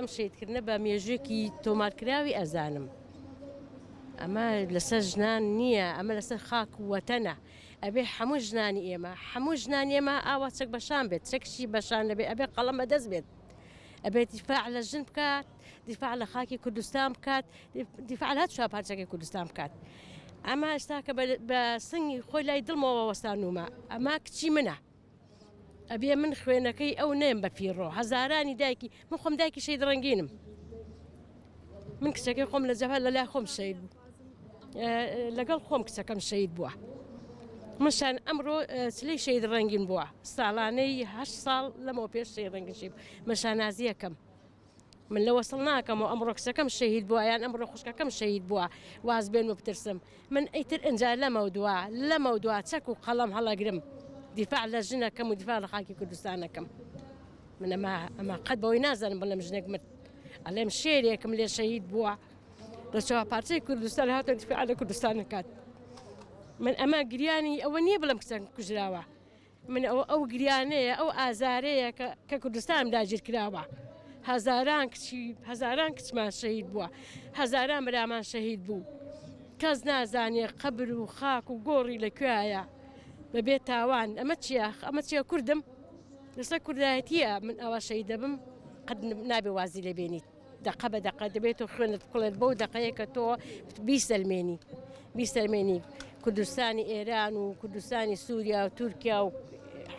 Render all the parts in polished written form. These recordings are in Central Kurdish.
ئەم شەهیدکردنە بە مێژوویەکی تۆمارکراوی ئەزانم. ئەمە لەسەر ژنان نییە، ئەمە لەسەر خاک و وەتەنە. ئەبێ هەموو ژنانی ئێمە، هەموو ژنانی ئێمە ئاوا چەک بەشان بێت، چەکشی بەشان نەبێ ئەبێ قەڵەم بەدەست بێت. ئەبێت دیفاع لە ژن بکات، دیفاع لە خاکی کوردستان بکات، دیفاع لە هەر چوار پارچەکەی کوردستان بکات. ئەمە ئێستا کە بە سنگی خۆی لای دڵمەوە وەستانوومە، ئەمە کچی منە. ئەبێ من خوێنەکەی ئەو نەیەم بە فیڕۆ هەزارانی دایکی من خۆم دایکی شەید ڕەنگینم من کچەکەی خۆم لە جەبهە لە لای خۆم شەید بوو لەگەڵ خۆم کچەکەم شەید بووە مشان ئەمڕۆ چلەی شەید ڕەنگین بووە ساڵانەی هە ساڵ لەمەوە پێش شەید ڕەنگین شەید من شانازیەکەم من لەوە سڵ ناکەمەوە ئەمڕۆ کچەکەم شەهید بووە یان ئەمڕۆ خوشکەکەم شەهید بووە واز بێنم و بترسم من ئیتر ئنجا لەمەودوا لەمەودوا چەک و قەڵەم هەڵەگرم دیفاع لە ژنەکەم و دیفاع لە خاکی کوردستانەکەم من ئەمە ئەمە قەت بەوەی نازانم بڵێم ژنێک مرد ئەڵێم شێرێکم لێ شەهید بووە لە چوار پارچەی کوردستان هاتە دیفاع لە کوردستان نکات من ئەمە گریانی ئەوە نییە بڵێم کچەکەم کوژراوە من ئەوە ئەو گریانەیە ئەو ئازارەیە کە کە کوردستان داگیر کراوە هەزاران کچی هەزاران کچمان شەهید بووە هەزاران برامان شەهید بوو کەس نازانێ قەبر و خاک و گۆڕی لە کوێیە بەبێ تاوان ئەمە چییە ئەمە چییە کوردم لەسەر کوردایەتیە من ئەوە شەهید دەبم قەت نابێ وازی لێ بێنیت. دەقە بە دەقە دەبێت تۆ خوێنت بکوڵێت بەو دەقەیە کە تۆ بیسەلمێنی بیسەلمێنی کوردستانی ئێران و کوردستانی سووریا و تورکیا و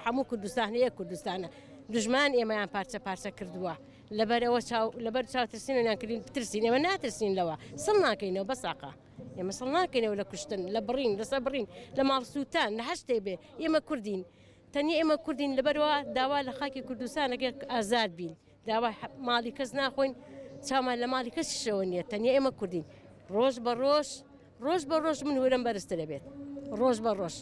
هەموو کوردستان هەیە کوردستانە دژمان ئێمەیان پارچە پارچە کردووە لەبەرەوە چاو لەبەر چاوترسین و نانکردین بترسین ئێمە ناترسین لەوە سڵ ناکەینەوە بەساقە ئێمە سڵ ناکەینەوە لە کوشتن لە بڕین لەسەر بڕین لە ماڵ سووتان لە هەر شتێک بێ ئێمە کوردین تەنیا ئێمە کوردین لەبەرەوە داوا لە خاکی کوردستانەکە ئازاد بین داوای ماڵی کەس ناخۆین چاومان لە ماڵی کەسیشەوە نییە تەنیا ئێمە کوردین ڕۆژ بە ڕۆژ ڕۆژ بە ڕۆژ من ورەم بەرزتر دەبێت ڕۆژ بە ڕۆژ.